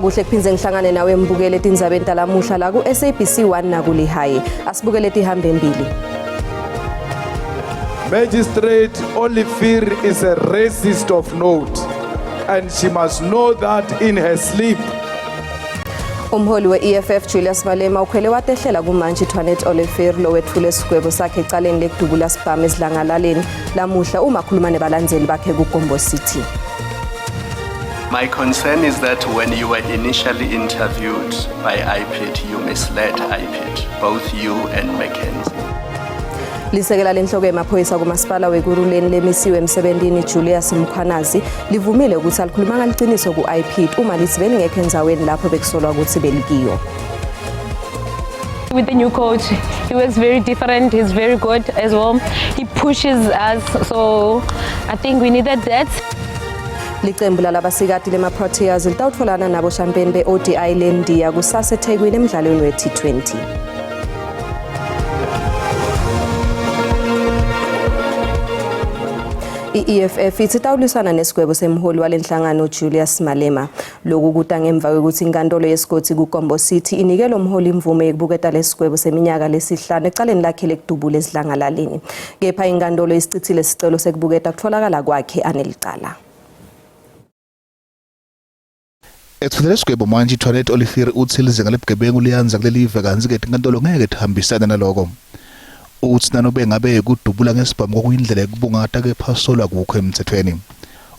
Kuhle kuphindze ngihlangane nawe mbukele etindzabeni talamuhla la ku-SABC 1 nakulihaye. Asibukele tihambe embili. Magistrate Olivier is a racist of note and she must know that in her sleep. Umholi we-EFF Julius Malema ukhwele watehlela kumantshi Twanet Olivier lowethule isigwebo sakhe ecaleni lekudubula sibhamu esidlangalaleni lamuhla uma khuluma nebalandzeli bakhe kuGombo City. My concern is that when you were initially interviewed by IPID, you misled IPID, both you and Mackenzie. Lisekela lenhloko yemaphoyisa kumasipala weKurhuleni lemisiwe emsebentini Julius Mkhwanazi livumile ukuthi alikhulumanga liciniso ku-IPID uma lithi belingekho endzaweni lapho bekusolwa ukuthi belikiyo. With the new coach, he works very different. He's very good as well. He pushes us, so I think we needed that. Licembu lalabasikati lema-Proteas litawutfolana nabo shampeni be-ODI leNdiya kusasa eThekwini emdlalweni we-T20. I-EFF ithi itawulwisana nesigwebo semholi walenhlangano Julius Malema. Lokhu kuta ngemva kwekuthi inkantolo yesigodi kuGombo City inike lo mholi imvume yokubuketa lesigwebo seminyaka lesihlanu ecaleni lakhe lekudubula esidlangalaleni. Kepha inkantolo isichithile isicelo sekubuketa kutholakala kwakhe anelicala. Etfulele sigwebo manje Twanet Olivier utsi lizinga lebugebengu liyandza kulelive kantsi-ke tinkantolo ngeke tihambisane naloko. Utsi nanobe ngabe kudubula ngesibhamu kwakuyindlela yekubungata kepha solo akukho emtsetfweni.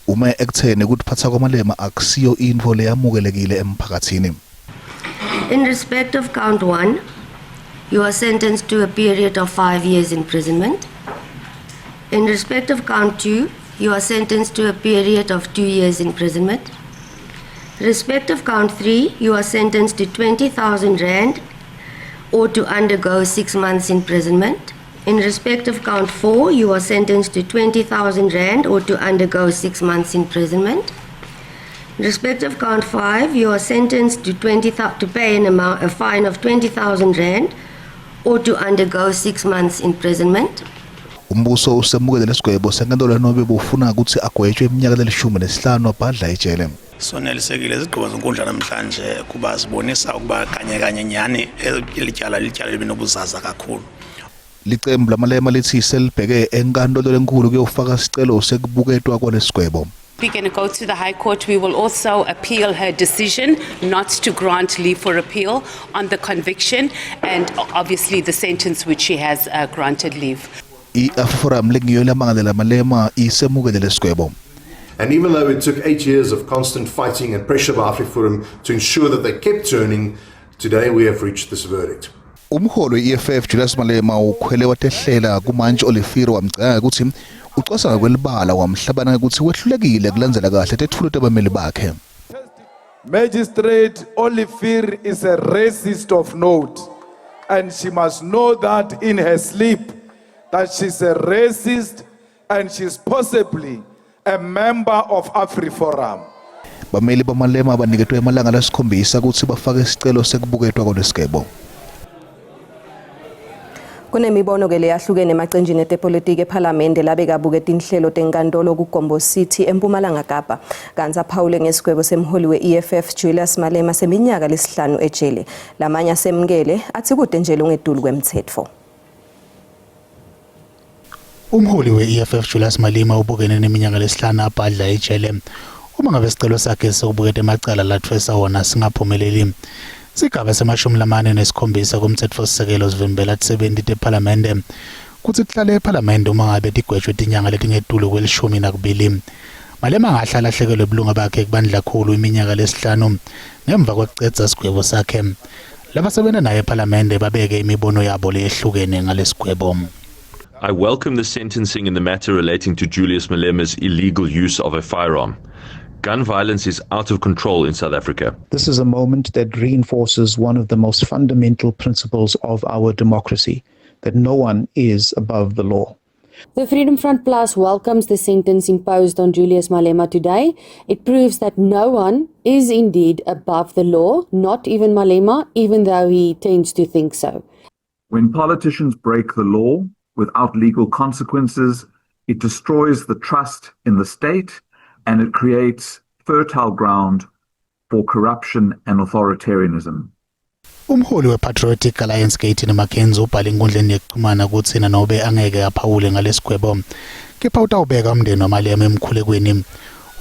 Ume ekutseni kutiphatsa kwaMalema akusiyo intfo leyamukelekile emphakatsini. In respect of count 1, you are sentenced to a period of 5 years imprisonment. In respect of count 2, you are sentenced to a period of 2 years imprisonment. Respect of count 3, you are sentenced to 20,000 rand or to undergo 6 months imprisonment. In respect of count 4, you are sentenced to 20,000 rand or to undergo 6 months imprisonment. In respect of count 5, you are sentenced to to pay an amount, a fine of 20,000 rand or to undergo 6 months imprisonment. Umbuso usemukele lesigwebo senkantolo nobe bufuna kutsi agwetjwe iminyaka lelishumi nesihlanu abhadla ejele. Sonelisekile izigqibo zenkundla namhlanje kuba zibonisa ukuba kanye kanye nyhani eli tyala lityala elibinobuzaza kakhulu. Licembu laMalema lithi selibheke enkantolo lenkulu kuyofaka sicelo sekubuketwa kwalesigwebo. We're going to go to the High Court. We will also appeal her decision not to grant leave for appeal on the conviction and obviously the sentence which she has granted leave. I-AfriForum lengiyo lamangalela Malema isemukele lesigwebo. And even though it took 8 years of constant fighting and pressure by AfriForum to ensure that they kept turning, today we have reached this verdict. Umholi we-EFF Julius Malema ukhwele watehlela kumantshi Olivier wamcanga ukuthi ucwasa ngakwelibala wamhlabana ukuthi wehlulekile kulandzela kahle tetfulo tebameli bakhe. Magistrate Olivier is a racist of note and she must know that in her sleep that she's a racist and she's possibly a member of AfriForum. Bameli baMalema baniketwe emalanga lasikhombisa kutsi bafake sicelo sekubuketwa kwalesigwebo. Kunemibono ke leyahlukene emacenjini etepolitiki ephalamende labekabuke tinhlelo tenkantolo kuGombo City eMpumalanga Kapa. Kantsi aphawule ngesigwebo semholi we-EFF Julius Malema seminyaka lesihlanu ejele. Lamanye asemukele athi kude nje longetulu kwemtsetfo. Umholi we-EFF Julius Malema ubukene neminyaka lesihlanu abhadla ejele uma ngabe isicelo sakhe sokubuketa emacala lathwesa wona singaphumeleli. Sigaba se-47 kumtsetfosisekelo sivimbela tisebenti tephalamende kutsi tihlale ephalamende uma ngabe tigwetjwe tinyanga letingetulu kwelishumi nakubili. Malema angahle alahlekelwe bulunga bakhe kubandlakhulu iminyaka lesihlanu ngemva kwekucedza sigwebo sakhe. Labasebenza naye ephalamende babeke imibono yabo leyehlukene ngalesigwebo. I welcome the sentencing in the matter relating to Julius Malema's illegal use of a firearm. Gun violence is out of control in South Africa. This is a moment that reinforces one of the most fundamental principles of our democracy, that no one is above the law. The Freedom Front Plus welcomes the sentence imposed on Julius Malema today. It proves that no one is indeed above the law, not even Malema, even though he tends to think so. When politicians break the law without legal consequences, it destroys the trust in the state and it creates fertile ground for corruption and authoritarianism. Umholi wePatriotic Alliance Gayton McKenzie ubhale enkundleni yekuxhumana kutsi nanobe angeke aphawule ngalesigwebo kepha utawubeka umndeni waMalema emkhulekweni.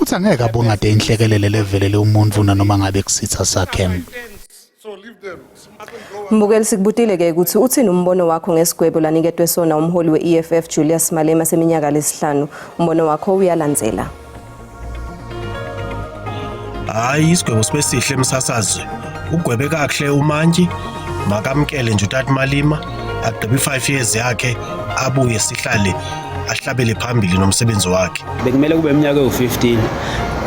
Utsi angeke abungate inhlekelele levelele umuntfu nanoma ngabe kusitsa sakhe. Mbukeli sikubutile ke ukuthi uthini umbono wakho ngesigwebo laniketwe sona umholi we-EFF Julius Malema seminyaka lesihlanu. Umbono wakho uyalandzela. Hayi isigwebo sibe sihle msasazi. Ugwebe kakuhle umantyi makamkele nje utata Malima agqibe i-5 years yakhe abuye sihlale ahlabele phambili nomsebenzi wakhe. Bekumele kube iminyaka ewu-15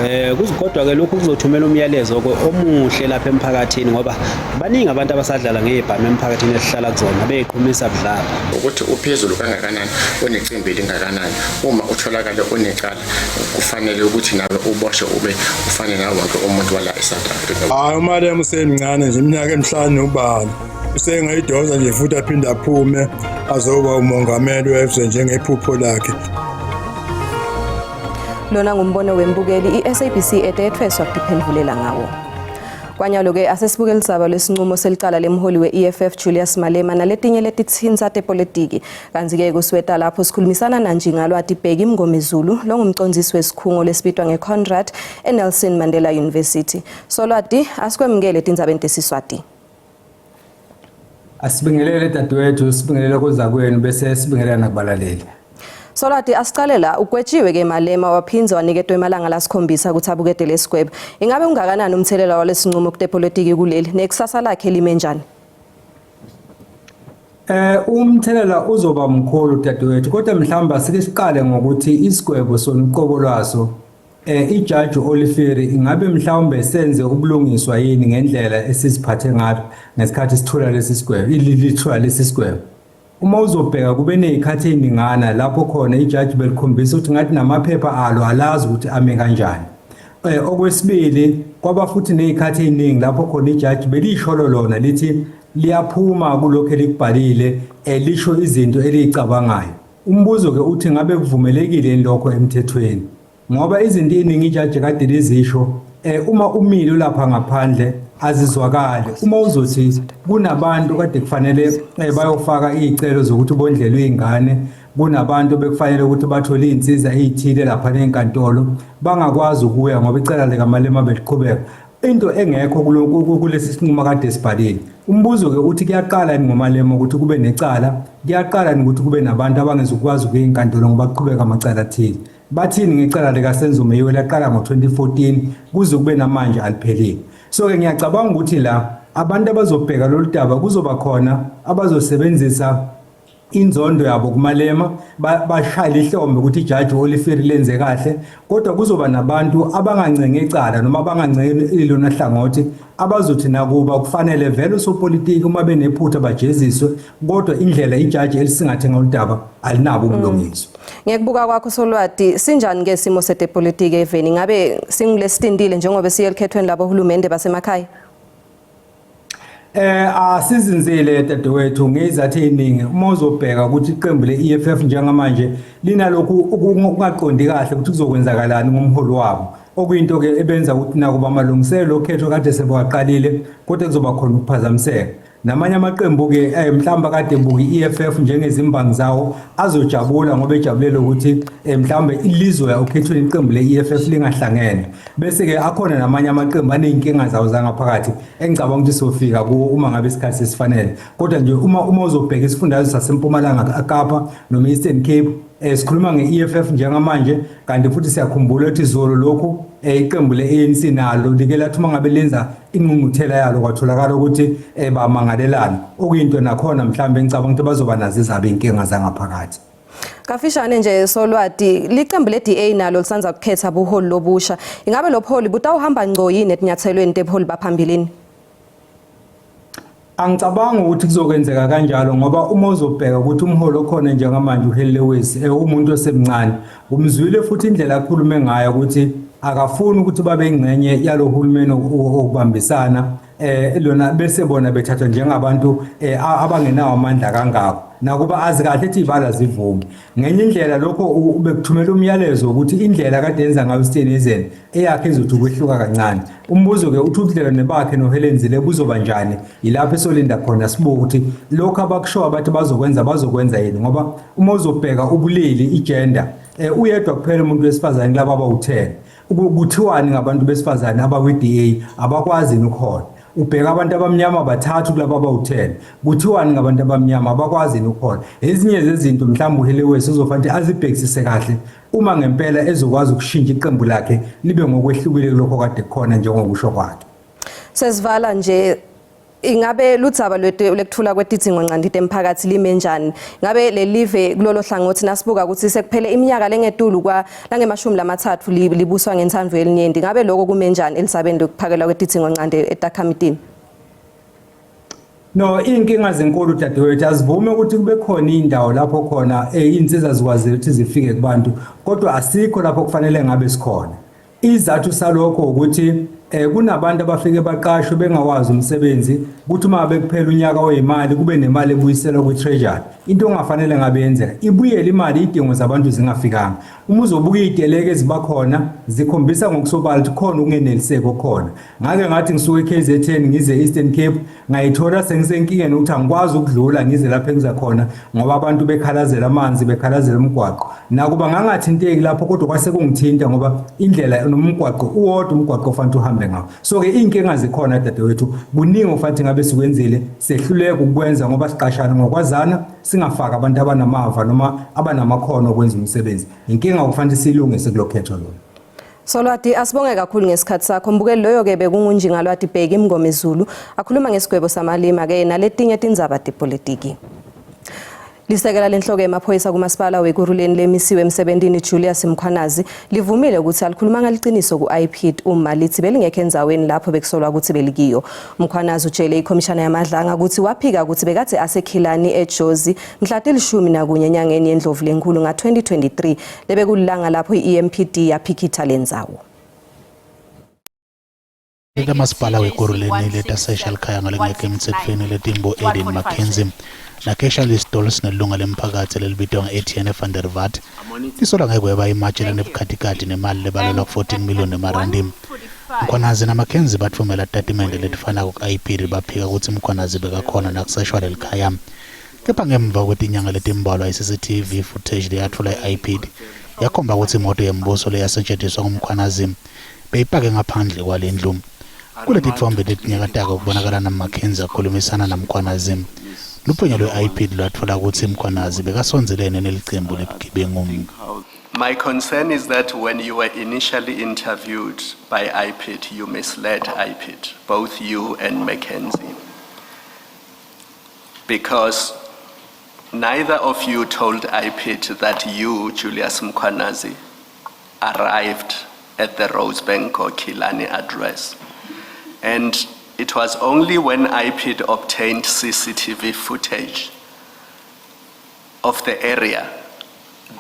eh kodwa ke lokhu kuzothumela umyalezo omuhle lapha emphakathini ngoba baningi abantu abasadlala ngezibhamu emphakathini esihlala kuzona beyiqhumisa budlala ukuthi uphezulu kangakanani unecimbi elingakanani uma utholakale unecala kufanele ukuthi nawe uboshwe ube ufane nawo wonke umuntu wala eSouth Africa. Hayi uMalema usemncane nje iminyaka emihlanu ubala usengayidonsa nje futhi aphinde aphume azoba umongameli wezwe njengephupho lakhe. Lona ngumbono wembukeli iSABC etethweswa kutiphendvulela ngawo. Kwanyalo-ke asesibuke lidzaba lwesinqumo selicala lemholi we-EFF Julius Malema naletinye letitsintsa tepolitiki. Kanti-ke kusweta lapho sikhulumisana naNjingalwati Bheki Mngomezulu longumcondzisi wesikhungo lesibitwa ngeConrad eNelson Mandela University. Solwati asikwemukele etindzabeni tesiswati. Asibingelele dadewethu, sibingelele kozakwenu bese sibingelela nakubalaleli. Solwati asicale la ugwetshiwe ke Malema waphindze waniketwa emalanga lasikhombisa ukuthi abukede lesigwebo. Ingabe ungakanani umthelela walesinqumo kutepolitiki kuleli nekusasa lakhe lime njani? Eh umthelela uzoba mkhulu dadewethu kodwa mhlawumbe asike siqale ngokuthi isigwebo sona uqobo lwaso eh ijaji Olifiri ingabe mhlawumbe senze ubulungiswa yini ngendlela esiziphathe ngayo ngesikhathi sithula lesi sigwebo ilithula lesi sigwebo uma uzobheka kube nezikhathi eziningana lapho khona ijaji belikhombisa ukuthi ngathi namaphepha alo alazi ukuthi ame kanjani eh okwesibili kwaba futhi nezikhathi eziningi lapho khona ijaji belisholo lona lithi liyaphuma kulokho elikubhalile elisho izinto eliyicabangayo umbuzo ke uthi ngabe kuvumelekile yini lokho emthethweni ngoba izinto eziningi ijaji kade lizisho eh uma umile ulapha ngaphandle azizwakali uma uzothi kunabantu kade kufanele eh, bayofaka izicelo zokuthi bondlelwe izingane kunabantu bekufanele ukuthi bathole izinsiza ezithile lapha nenkantolo bangakwazi ukuya ngoba icala likaMalema beliqhubeka into engekho kulesi sinqumo kade sibhalile umbuzo ke uthi kuyaqala yini ngoMalema ukuthi kube necala kuyaqala yini ukuthi kube nabantu abangezukwazi ukuya enkantolo ngoba kuqhubeka amacala athile bathini ngecala likaSenzo Meyiwe laqala ngo-2014 kuze kube namanje aliphelile so-ke ngiyacabanga ukuthi la abantu abazobheka lolu daba kuzoba khona abazosebenzisa inzondo yabo kuMalema bashayela ihlombe ukuthi ijaji Olifiri lenze kahle kodwa kuzoba nabantu abangancengi icala noma abangancengi ilona hlangothi abazothi nakuba kufanele vele usopolitiki uma benephutha bajeziswe kodwa indlela ijaji elisingathe ngoludaba alinabo ubulungiswa Ngekubuka kwakho Solwati sinjani ke simo setepolitiki eveni ngabe singulesitintile njengoba siye elikhethweni labo hulumende basemakhaya Eh asizinzile dadewethu ngezathu eziningi uma uzobheka ukuthi iqembu le-EFF njengamanje linalokhu ukungaqondi kahle ukuthi kuzokwenzakalani ngomholi wabo okuyinto ke ebenza ukuthi nakuba amalungiselelo okhetho kade sebewaqalile kodwa kuzoba khona ukuphazamiseka namanye amaqembu ke eh, mhlawumbe kade buka i-EFF njengezimbangi zawo azojabula ngoba ejabulela ukuthi eh, mhlawumbe ilizwe okhethweni iqembu le-EFF lingahlangene bese ke akhona namanye amaqembu aney'nkinga zawo zangaphakathi engicabanga ukuthi sofika kuwo uma ngabe isikhathi sesifanele kodwa nje uma uma uzobheka isifundazwe sasempumalanga Kapa noma Eastern Cape eh, sikhuluma nge-EFF njengamanje kanti futhi siyakhumbula ukuthi izolo lokhu eh, iqembu le-ANC nalo like lathi uma ngabe lenza ingqungquthela yalo kwatholakala ukuthi eh, bamangalelana okuyinto nakhona mhlawumbe ngicabanga ukuthi bazoba nazo ezabo iy'nkinga zangaphakathi Kafishane nje solwati licembu le-DA nalo lisanza kukhetha buholi lobusha. Ingabe lo buholi butawuhamba ngco yini etinyathelweni tebuholi baphambilini? Angicabangi ukuthi kuzokwenzeka kanjalo ngoba uma uzobheka ukuthi umholi okhona njengamanje uHelen Lewis eh, umuntu osemncane umzwile futhi indlela akhulume ngayo ukuthi akafuni ukuthi babe ingxenye yalo hulumeni okubambisana eh lona bese bona bethathwa njengabantu eh, abangenawo amandla kangako. Nakuba azi kahle ukuthi ibala zivumi. Ngenye indlela lokho ubekuthumela umyalezo ukuthi indlela kade yenza ngayo uSteenhuisen eyakhe izothi ukwehluka kancane. Umbuzo ke uthi ubudlelwane bakhe noHelen Zille buzoba njani? Yilapho esolinda khona sibuke ukuthi lokhu abakushoyo abathi bazokwenza bazokwenza yini ngoba uma uzobheka ubulili igender eh, uyedwa kuphela umuntu wesifazane kulaba abawu-10. Kuthiwani ngabantu besifazane abakwi-DA abakwazi yini ukuhola? Ubheka abantu abamnyama bathathu kulaba abawu-10. Kuthiwani ngabantu abamnyama abakwazi yini ukuhola? Ezinye zezinto mhlawumbe uHelewesi uzofanele azibhekisise kahle uma ngempela ezokwazi ukushintsha iqembu lakhe libe ngokwehlukile kulokho kade kukhona njengokusho kwakhe. Sesivala nje ingabe ludzaba lwekuthula kwetidzingo ncanti temphakathi lime njani ngabe lelive kulolo hlangothi nasibuka ukuthi sekuphele iminyaka lengetulu kwa langemashumi lamathathu libuswa ngentsandvo yelinyenti ngabe lokho kume njani elisabeni lokuphakelwa kwetidzingo ncanti etakhamitini No, iy'nkinga zinkulu dadewethu, azivume ukuthi kube khona iy'ndawo lapho khona eh, iy'nsiza zikwazile ukuthi zifike kubantu, kodwa asikho lapho kufanele ngabe sikhona. Izathu salokho ukuthi eh kunabantu abafike baqashwe bengawazi umsebenzi kuthi uma bekuphela unyaka weyimali kube nemali ebuyiselwa kwi-treasury into ongafanele ngabe yenzeka ibuyele imali idingo zabantu zingafikanga uma uzobuka iy'teleka ezibakhona zikhombisa ngokusobala ukuthi khona ukungeneliseki okukhona ngake ngathi ngisuke e-KZN ngize e-Eastern Cape ngayithola sengisenkingeni ukuthi angikwazi ukudlula ngize lapho engiza khona ngoba abantu bekhalazela amanzi bekhalazela umgwaqo nakuba ngangathinteki lapho kodwa kwase kungithinta ngoba indlela nomgwaqo uwodwa umgwaqo ofanele uhambe ngawo so ke iy'nkinga zikhona dadewethu kuningi ofanele ngabe sikwenzile sehluleka ukukwenza ngoba siqashana ngokwazana singafaki abantu abanamava noma abanamakhono okwenza umsebenzi inkinga okufanele siyilungise kulokhetho lolu Solwati asibonge kakhulu ngesikhathi sakho mbukeli loyo ke bekungunjingalwati Bheki Mngomezulu akhuluma ngesigwebo samalima ke naletinye tindzaba tepolitiki. Lisekela lenhloko yemaphoyisa kumasipala weKurhuleni lemisiwe emsebentini Julius Mkhwanazi livumile ukuthi alikhulumanga liciniso ku-IPID uma lithi belingekho endzaweni lapho bekusolwa ukuthi belikiyo. Mkhwanazi utshele ikhomishana yamadlanga ukuthi waphika ukuthi bekade asekhilani eJozi mhla tilishumi nakunye enyangeni yeNdlovu lenkulu nga-2023 lebekulilanga lapho i-EMPD yaphikitha lendzawo. Likamasipala weKurhuleni letasesha likhaya ngalengekho emtsetfweni letimbo Aiden McKenzie nakesha lisitolo sinelunga lemphakatsi lelibitwa nge-Etienne van der Walt lisolwa ngekweba imatshe lenebukhatikati nemali lebalelwa ku-14 million emarandi. Mkhwanazi naMcKenzie batfumela tatimende letifanako ku-IPID baphika kutsi Mkhwanazi bekakhona nakuseshwa lelikhaya. Kepha ngemva kwetinyanga letimbalwa i-CCTV footage leyatfolwa i-IPID yakhomba kutsi imoto yembuso leyasetjentiswa nguMkhwanazi beyipake ngaphandle kwalendlu. Kuletitfombe letinyakatako kubonakala naMcKenzie akhulumisana naMkhwanazi. Luphenyo lwe-IPID lwatfola kutsi Mkhwanazi bekasondzelene nelicembu lebugebengu. My concern is that when you were initially interviewed by IPID, you misled IPID, both you and Mackenzie. Because neither of you told IPID that you, Julius Mkhwanazi, arrived at the Rosebank or Kilani address. And it was only when IPID obtained CCTV footage of the area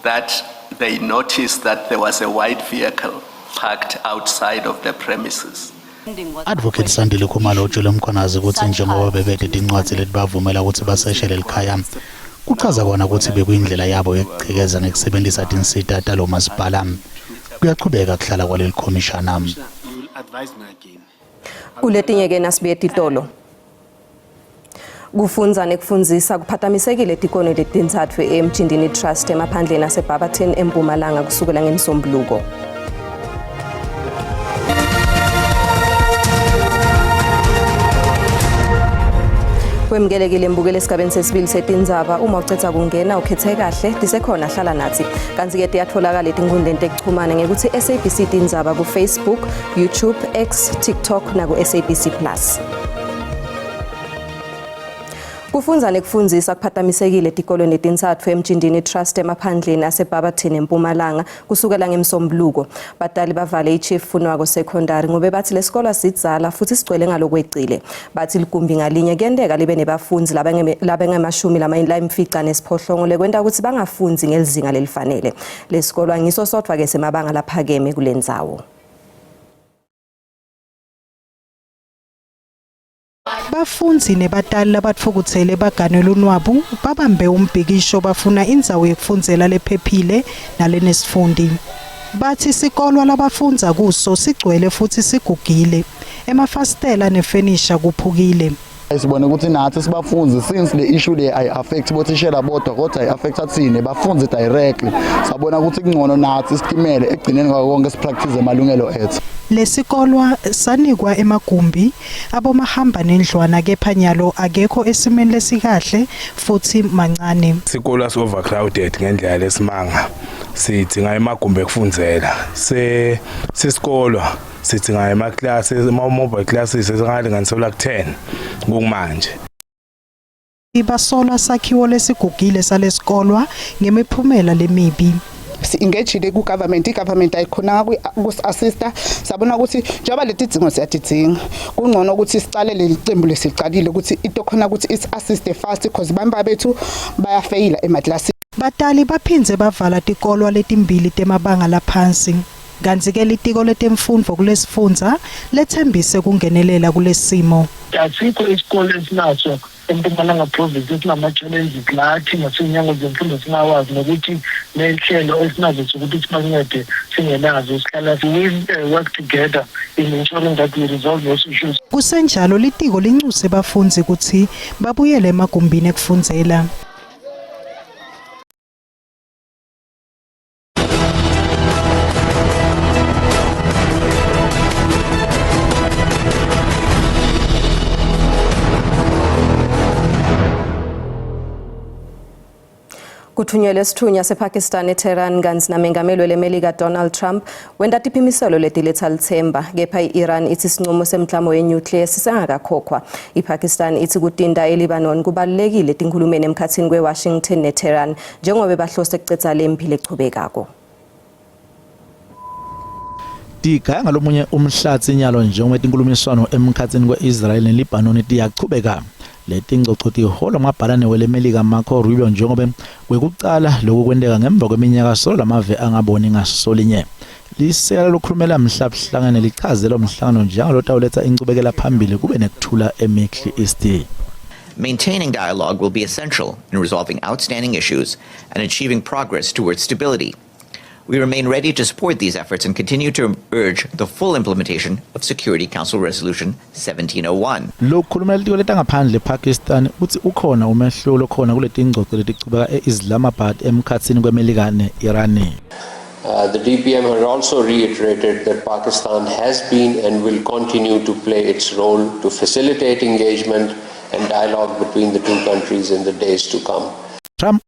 that they noticed that there was a white vehicle parked outside of the premises. Advocate Sandile Khumalo utshele Mkhwanazi kutsi njengoba bebete tincwadzi letibavumela kutsi baseshe lelikhaya kuchaza kona kutsi bekuyindlela yabo yekugcekeza ngekusebentisa tinsita talo masipala. Kuyachubeka kuhlala kwaleli khomishana. Kuletinye ke nasibuye titolo. Kufundza nekufundzisa kuphatamisekile etikweni letintsatfu eMjindini Trust emaphandleni aseBarberton eMpumalanga kusukela ngeMsombuluko. Wemukelekile mbukeli esigabeni sesibili setindzaba uma ucetha kungena ukhethe kahle tisekhona hlala nathi kanti-ke tiyatholakala etinkhundleni tekuchumana ngekuthi SABC Tindzaba ku-Facebook, YouTube, X, TikTok naku-SABC Plus. Kufundza nekufundzisa kuphatamisekile etikolweni letintsatfu eMjindini Trust emaphandleni aseBarberton eMpumalanga kusukela ngeMsombuluko. Batali bavale iChief Funwako Secondary ngobe bathi lesikolo sidzala futhi sigcwele ngalokwecile. Bathi ligumbi ngalinye kuyenteka libe nebafundzi labengemashumi layimfica nesiphohlongo lekwenta ukuthi bangafundzi ngelizinga lelifanele. Lesikolo angiso sodvwa ke semabanga laphakeme kulendzawo. Bafundzi nebatali labatfukutsele bagane lunwabu babambe umbhikisho bafuna indzawo yekufundzela lephephile nalenesitfunti. Batsi sikolwa labafundza kuso sigcwele futsi sigugile, emafasitela nefenisha kuphukile. Sibone ukuthi nathi sibafundzi since le issue le ayi affect bothishela bodwa kodwa ayi affecta thina bafundzi directly sabona ukuthi kungcono nathi sitimele ekugcineni kwako konke sipractice amalungelo ethu. Lesikolwa sanikwa emagumbi abomahamba nendlwana kepha nyalo akekho esimeni lesikahle futhi mancane. Isikolo si overcrowded ngendlela lesimanga sidzinga emagumbi ekufundzela se sisikolwa sidzinga ema-class ama-mobile classes esingalinganiselwa ku-10 kumanje. Basola sakhiwo lesigugile salesikolwa ngemiphumela lemibi. Si-engagile ku-government, i-government ayikhonanga kusi-assista. Sabona ukuthi njengoba leti dzingo siyatidzinga, kungcono ukuthi sicale leli cembu lesilicalile ukuthi itokhona ukuthi isi-assiste fast because bantfwana bethu bayafeyila emaklasini. Batali baphindze bavala tikolwa letimbili temabanga laphansi. Kantsi-ke Litiko Letemfundvo kulesifundza letsembise kungenelela kulesimo. Asikho isikole esinaso eMpumalanga Province esinama-challenges la thina siwumnyango wezemfundo singawazi nokuthi nehlelo esinazo sokuthi sibancede singenazo. Sihlala we work together in ensuring that we resolve those issues. Kusenjalo litiko lincuse bafundzi kutsi babuyele emagumbini ekufundzela. Kuthunyelwe isithunywa sePakistan eTehran kantsi namengameli weleMelika Donald Trump wenta tiphimiselo letiletsa litsemba kepha i-Iran itsi sincumo semklamo wenuclear sisengakakhokhwa. IPakistan itsi kutinta eLebanon kubalulekile etinkhulumeni emkhatsini kweWashington neTehran njengobe bahlose kucedza lemphi lechubekako. Tigaya ngalomunye umhlatsi nyalo njengoba tinkhulumiswano emkhatsini kwe-Israel neLibhanoni tiyachubeka. Letingcoco tiholwa ngumabhalane weleMelika Marco Rubio njengobe kwekucala loku kwenteka ngemva kweminyaka solo lamave angaboni ngasolinye. Lisekela lokhulumela Mhlabuhlangene lichaze lo mhlangano njengalotawuletsa inchubekela phambili kube nekuthula eMiddle East. Maintaining dialogue will be essential in resolving outstanding issues and achieving progress towards stability. We remain ready to support these efforts and continue to urge the full implementation of Security Council Resolution 1701. Lokhulumela litiko letangaphandle ePakistan utsi ukhona umehluko lokhona kuletingcoco letichubeka e-Islamabad emkhatsini kweMelika ne-Iran. The DPM has also reiterated that Pakistan has been and will continue to play its role to facilitate engagement and dialogue between the two countries in the days to come. Trump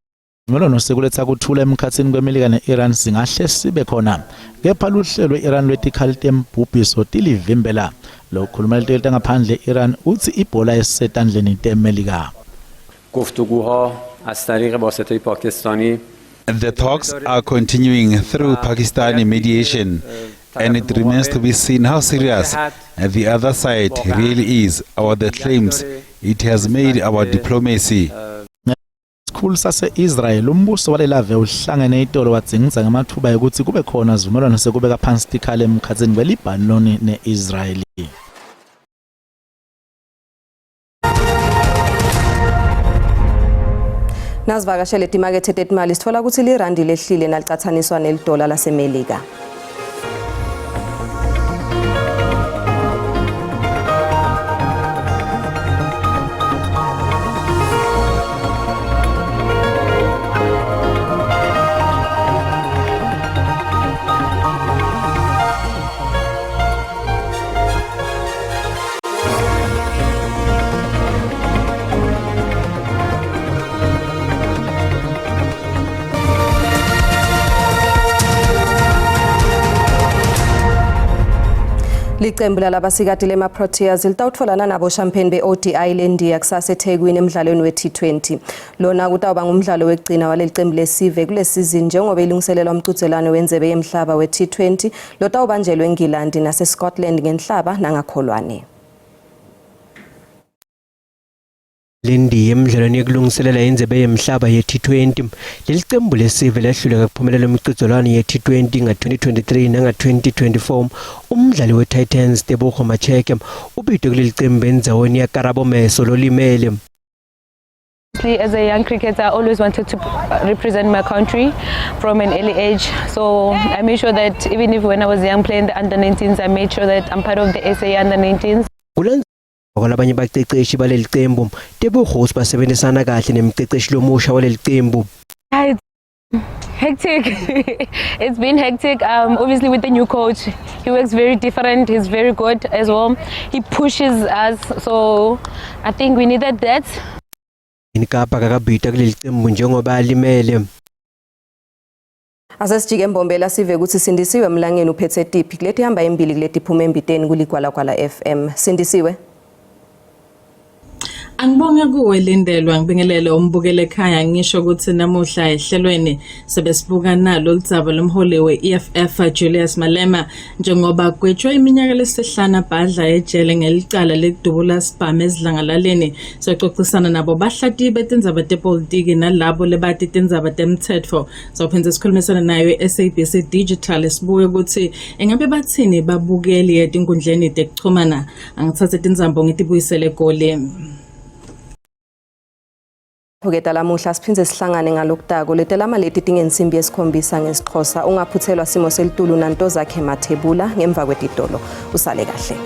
Isivumelwano sekuletsa kuthula emkhatsini kweMelika ne-Iran singahle sibe khona kepha luhlelo lwe-Iran lwetikhali tembhubhiso tilivimbela. Lokhuluma litiko letangaphandle e-Iran utsi ibhola isetandleni teMelika. گفتگوها از طریق واسطه پاکستانی The talks are continuing through Pakistani mediation, and it remains to be seen how serious the other side really is about the claims it has made about diplomacy. Isikhulu sase-Israel umbuso walelave uhlangene itolo wadzingidza ngematfuba ekutsi kube khona sivumelwano sekubeka phansi tikhali emkhatsini kweLibhanoni ne-Israeli. Nasivakashele timakethe tetimali sitfola kutsi lirandi lehlile nalicatsaniswa nelidola laseMelika. Licembu lalabasikati lema-Proteas litawutfolana nabo shampeni be-ODI leNdiya kusasa eThekwini emdlalweni we-T20. Lona kutawuba ngumdlalo wekugcina waleli cembu lesive kule sizini njengoba ilungiselelwa umqhudelwano wendzebe yemhlaba we-T20 lotawubanjelwe eNgilandi nase-Scotland ngenhlaba nangakholwane. Lendiya emidlalweni yekulungiselela indzebe yemhlaba ye-T20. Leli cembu lesive lehluleka kuphumelela imicudzelwano ye-T20 nga-2023 nanga-2024. Umdlali we-Titans Tebogo Macheke ubitwe kuleli cembu endzaweni yaKarabo Meso lolimele. As a young cricketer, I always wanted to represent my country from an early age. So I made sure that even if when I was young playing the under 19s, I made sure that I'm part of the SA under 19s. Kulandzela kwalabanye baceceshi baleli cembu, Tebogo utsi basebenzisana kahle nemceceshi lomusha waleli cembu. It's hectic. It's been hectic. Obviously, with the new coach, he works very different. He's very good as well. He pushes us. So I think we needed that. Inkapa kakabhita kuleli cembu njengoba alimele. Asesijike eMbombela sive ukuthi Sindisiwe Mlangeni uphethe tiphi kuleti hamba embili kuleti phuma embiteni kuLigwalagwala FM. Sindisiwe. Angibonge kuwe Lindelwa, ngibingelele umbukele ekhaya. Ngisho ukuthi namuhla ehlelweni sebesibuka nalo ludzaba lomholi we-EFF Julius Malema njengoba gwetshwe iminyaka lesihlanu abhadla ejele ngelicala lekudubula sibhamu ezidlangalaleni. Siyococisana nabo bahlatiyi betindzaba tepolitiki nalabo lebati tindzaba temtsetfo. Sawuphindze sikhulumisana nayo i-SABC Digital sibuke ukuthi engabe bathini babukeli etinkundleni tekuchumana. Angithathe tindzambo ngitibuyisele eGoli. Phuketa lamuhla siphindze sihlangane ngalokutako letelama leti tingensimbi yesikhombisa ngesiXhosa. Ungaphuthelwa simo selitulu nanto zakhe Mathebula ngemva kwetitolo. Usale kahle.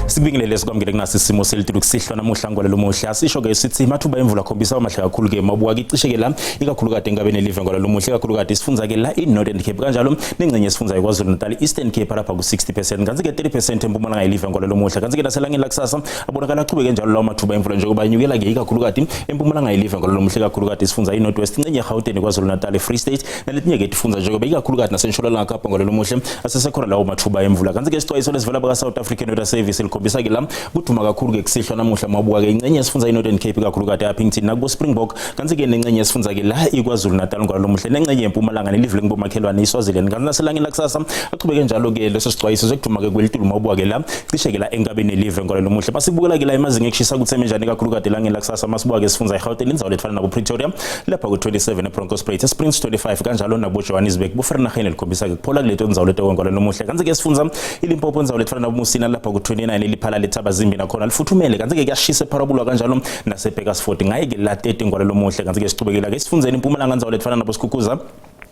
Sibingelele sikwamukele kunasi isimo selitulu kusihlwa namuhla ngwalelo muhle. Asisho-ke sithi amathuba emvula akhombisa amahle kakhulu-ke mawubuka icishe-ke la ikakhulukati enkabeni elive ngwalelo muhle, ikakhulukati sifundza-ke la i-Northern Cape kanjalo nengcenye esifundza iKwaZulu Natal, Eastern Cape lapha ku-60%, kanti-ke 30% eMpumalanga yelive ngwalelo muhle. Kanti-ke naselangeni lakusasa abonakala achubeke njalo lawo mathuba emvula njengoba enyukela-ke ikakhulukati eMpumalanga yelive ngwalelo muhle, ikakhulukati sifundza i-North West, ingcenye yeGauteng, KwaZulu Natal, Free State naletinye-ke tifundza njengoba ikakhulukati nasentshonalanga Kapa ngwalelo muhle asesekhona lawo mathuba emvula. Kanti-ke isixwayiso lesivela baka-South African Weather Service likhombisa-ke la kuduma kakhulu-ke kusihlwa namuhla mawubuka-ke ingcenye esifundza i-Northern Cape ikakhulukati e-Upington nakubo-Springbok, kanti-ke nengcenye esifundza-ke la iKwaZulu Natal ngwalelo muhle nengcenye yeMpumalanga nelive lengibomakhelwane iSwaziland. Kanti naselangeni lakusasa achubeke njalo-ke leso sixwayiso sekuduma-ke kwelitulu mawubuka-ke la cishe-ke la enkabeni elive ngwalelo muhle. Masibukela-ke la emazinga ekushisa kutsi njani ikakhulukati elangeni lakusasa. Masibuka-ke sifundza iGauteng indzawo letfana nabo Pretoria lapha ku-27, eBronkhorstspruit, eSprings 25, kanjalo nabo Johannesburg boVereeniging likhombisa-ke kuphola kuleto ndzawo leto ngwalelo muhle. Kanti-ke sifundza iLimpopo indzawo letfana nabo Musina lapha ku-29, eLephalale Thabazimbi nakhona lifuthumele. Kanti-ke kuyashisa ePharabulo kanjalo naseBakersford ngaye-ke la 30 ngwalelo muhle. Kanti-ke sichubekela-ke esifundzeni iMpumalanga indzawo letfana nabo Skukuza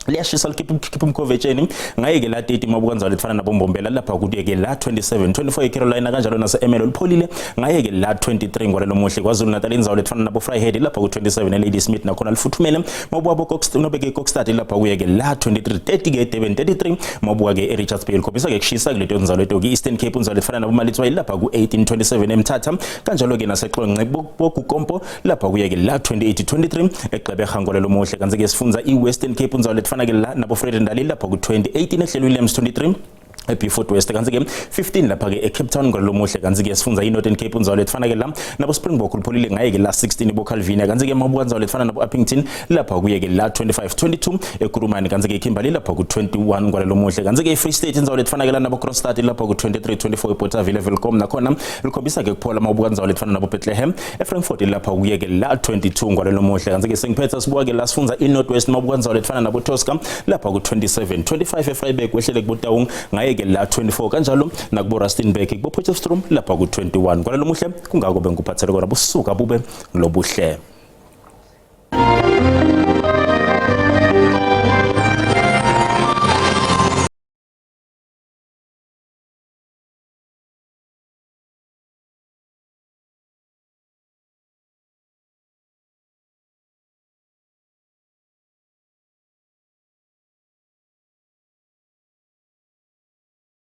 liyashisa likhipha umkhovetsheni ngaye-ke la 30. Mabuka ndzawo letfana nabo Mbombela lapha kuye-ke la 27, 24 eCarolina kanjalo nase-Ermelo lipholile ngaye-ke la 23 ngwalelo muhle. KwaZulu Natal indzawo letfana nabo Vryheid lapha ku-27, eLadysmith nakhona lifuthumele. Mabuka bo nobeke Kokstad lapha kuye-ke la 23, 30-ke eDurban, 33 mabuka-ke eRichards Bay likhombisa-ke kushisa kuleto ndzawo leto. Ke-Eastern Cape indzawo letfana nabo Maletswai lapha ku-18, 27 eMthatha kanjalo-ke naseXonce boGukompo lapha kuye-ke la 28, 23 eGqeberha ngwalelo muhle. Kanti-ke sifundza i-Western Cape indzawo letfana-ke la nabo Vredendal lapha ku-20, 18 ehlelo Williams, 23 eBeaufort West, kanti-ke 15 lapha-ke eCape Town ngwalelo muhle. Kanti-ke sifundza i-Northern Cape indzawo letfana-ke la nabo Springbok lipholile ngaye-ke la 16 boCalvinia. Kanti-ke mabuka indzawo letfana nabo Upington lapha kuye-ke la 25, 22 eKurumani, kanti-ke iKimberley lapha ku-21 ngwalelo muhle. Kanti-ke i-Free State indzawo letfana-ke la nabo Kroonstad lapha ku-23, 24 eBothaville, Welkom nakhona likhombisa-ke kuphola mawubuka indzawo letfana nabo Bethlehem. eFrankfurt lapha kuye-ke la 22 ngwalelo muhle. Kanti-ke sengiphetha sibuka-ke la sifundza i-North West mawubuka indzawo letfana nabo Tosca lapha ku-27, 25 eVryburg, wehlele kuboTaung ngaye-ke la 24, kanjalo nakubo Rustenburg, kubo Potchefstroom lapha ku-21 ngwalelo muhle. Kungako bengikuphathele kona. Busuka bube lobuhle.